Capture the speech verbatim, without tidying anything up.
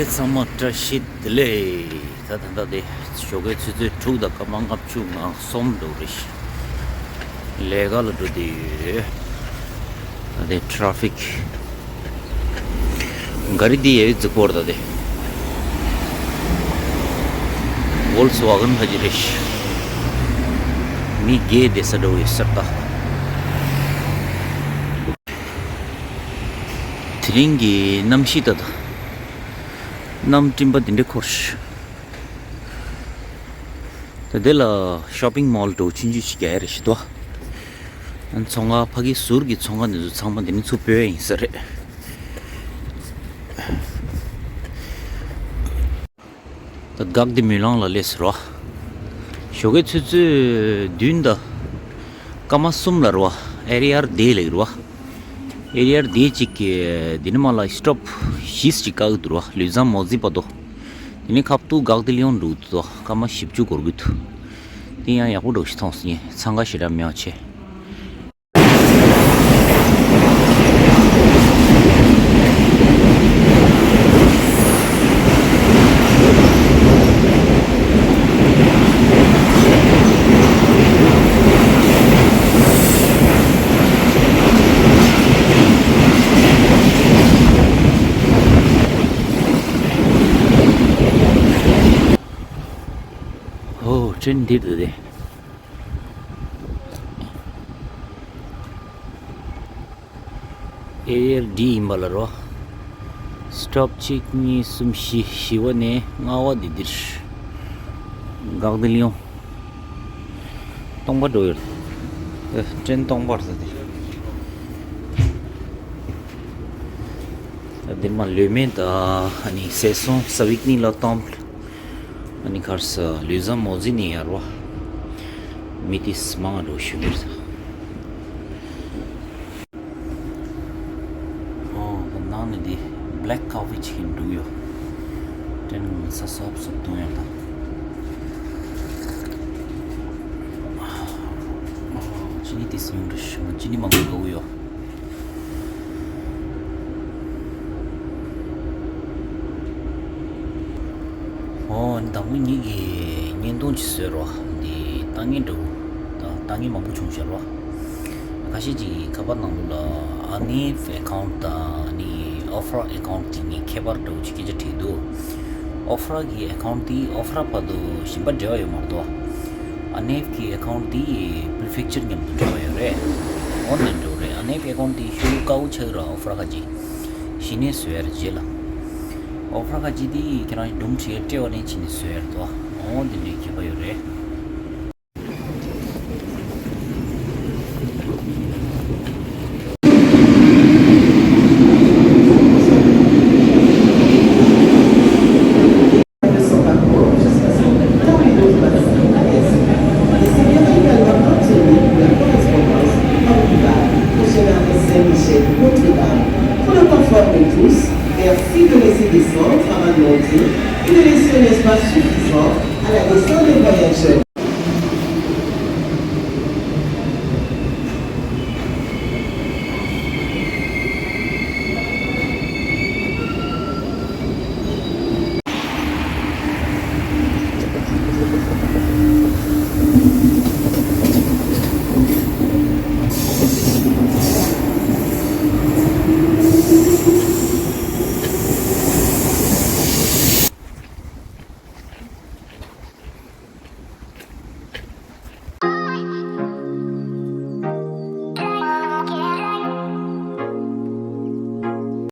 ཚང་མ་བཀྲ་ཤིས་བདེ་ལེགས། ད་ད་ད་དེ་ཞོགས་ཀའི་ཆུ་ཚོད་དྲུག་དང་སྐར་མ་ལྔ་བཅུ་ང་གསུམ་འགྲོ་རེད། ལས་ཀ་ལ་འགྲོ་བསྡད་ཡོད། ད་དེ་ཊ་ར་ཕིག་ག་རེ་འདི་ཡ་ཡི་རྫིག་པོ་རེད། ད་དེ་ཝོལ་སི་ཝ་གན་ཕ་གི་རེད། མི་བརྒྱད་བསྡད་ས་འགྲོ་ཡོད་ས་རེད་ད། དེ་རིང་གི་གནམ་གཤིས་ད་ད། གནམ་སྤྲིན་པ་འདི་འདྲ་འཁོར། ད་དེ་ལ་ཤོ་པིང་མོལ་འདྲ་བོ་ཆུང་ཆུང་ཞིག་རྒྱག་ཡ་རེད་ཞུ་དོ། ཨ་ནི་ཚོང་ཁང་ཕ་གི་ཟུར་གྱི་ཚོང་ཁང་འདི་ཚོ་ཚང་མ་འདི་ནས་ཚུར་སྤོས་ཡ་ཡིན་ས་རེད། ད་འགག་འདི་མུན་ལང་ལ་སླེབས་ཟེར་བ། ཞོགས་ཀའི་ཆུ་ཚོད་བདུན་དང་སྐར་མ་གསུམ་ལ་རེད་བ། ཨེ་རི་ཡར་བསྡད་ལེགས་རེད་བ། ཨེ་རི་ཡར་བསྡད་ཅིག་གི་འདི་ནས་མར་ལ་སི་ཊོབ་བཞི་ཅིག་བཀག་འདུག་རེད་བ། ལུས་ཛང་མོ་ཟི་བར་དུ། དེ་ནས་ཁ་ཐུག་འགག་འདི་ལ་ཡོང་འགྲོ་འདུག་སྐར་མ་བཞི་བཅུ་འགོར་གི་འདུག་དེ་ཡང་ཡག་པོ་འགྲོ་ཞིག་མཐོང་སོང་། ངས་འཚང་ཁ་ཞེ་དྲག་མེད་པ་བྱས། ཨོ། ཊེན་འདིར་འདུག་སྟེ། ཨེ་རི་ཡར་འདི་ཡིན་པ་ལ་རོ། སི་ཊོབ་གཅིག་གཉིས་གསུམ་བཞི། བཞི་བ་ནས་ལྔ་བ་འདི་འདིར། འགག་འདི་ལ་ཡོང་། སྟོང་པ་འགྲོ་ཡོད། ཨེ། ཊེན་སྟོང་པར་ཟེར་ཏེ། ད་འདིར་མར་ལུས་མེད་དང་ཨ་ནི་ཟས་སོང་ས་བིག་ནི་ལ་ཏོམ། ཨ་ནི་ཁར་ས་ལུས་ཟམ་མོ་ཟི་ནི་ཡར་བ། མི་ཏིས་མང་འགྲོ་ཞུ་གིར་ས། ཨོ། ད་ནང་ནས་འདི་བྷེ་ལེག་ཀོ་ཕི་ཅིག་འདུག་ཡོད། ཊེན་ས་སོབ་སོབ་བཏུང་ཡོད་ད། ཨོ། ཅི་ནི་ཏིས་ཡོང་འགྲོ་ཞུ་ཅི་ནི་མང་པོ་འགྲོ་ཡོད། ཨོ། ཨ་ནི་དང་པོ་ངེད་ཀྱིས་བརྙན་ཐུང་ཅིག་བཟོས་རོགས། འདི་ལྟ་ངན་འདྲ་བོ་དང་ལྟ་ངན་མང་པོ་བྱུང་ཤག་རོགས། ཁ་ཤས་ཅིག་གིས་ཁ་པར་ནང་ལོགས་ལ་ཨ་ནེབ་ཨེ་ཁའུན་ཊི་དང་ནི་ཨོ་ཕ་ར་ཨེ་ཁའུན་ཊི་དེ་གཉིས་ཁྱད་པར་འདྲ་བོ་ཅིག་སྐད་ཆ་དྲིས་འདུག་ཨོ་ཕ་ར་གི་ཨེ་ཁའུན་ཊི་དེ་ཨོ་ཕ་ར་བར་དུ་གཞན་པ་འབྲེལ་བ་ཡོད་མ་རེད་དོ། ཨ་ནེབ་ཀྱི་ཨེ་ཁའུན་ཊི་དེ་པི་རི་ཕེག་ཅར་མཉམ་དུ་འབྲེལ་བ་ཡོད་རེད། ཨོན་ལན་འགྲོ་རེད། ཨ་ནེབ་ཨེ་ཁའུན་ཊི་དེ་ཤུགས་དཀའ་བོ་ཆགས་ཀྱི་རེད། ཨོ་ཕ་ར་ཁ་ཅིག་གཞི་ནས་བཟོ་ཡ་རེད་རྗེས་ལ། ཨོ་ཕ་ར་ཁ་ཅིག་དེ་ཁྱེད་རང་སྒྲུང་བྲིས་སྤྲད་པ་ནས་ཕྱིན་ནས་བཟོ་ཡ་རེད་དོ། ཨོ་དེ་འདྲའི་ཁྱད་པར་ཡོད་རེད། De son parcours jusqu'à son dernier minute. Et c'est bien également obtenu la correspondance Aruba, prochain arrêt Saint-Michel, Notre-Dame. Pour le confort de tous, merci de laisser descendre avant de monter et de laisser un espace suffisant à la descente des voyageurs.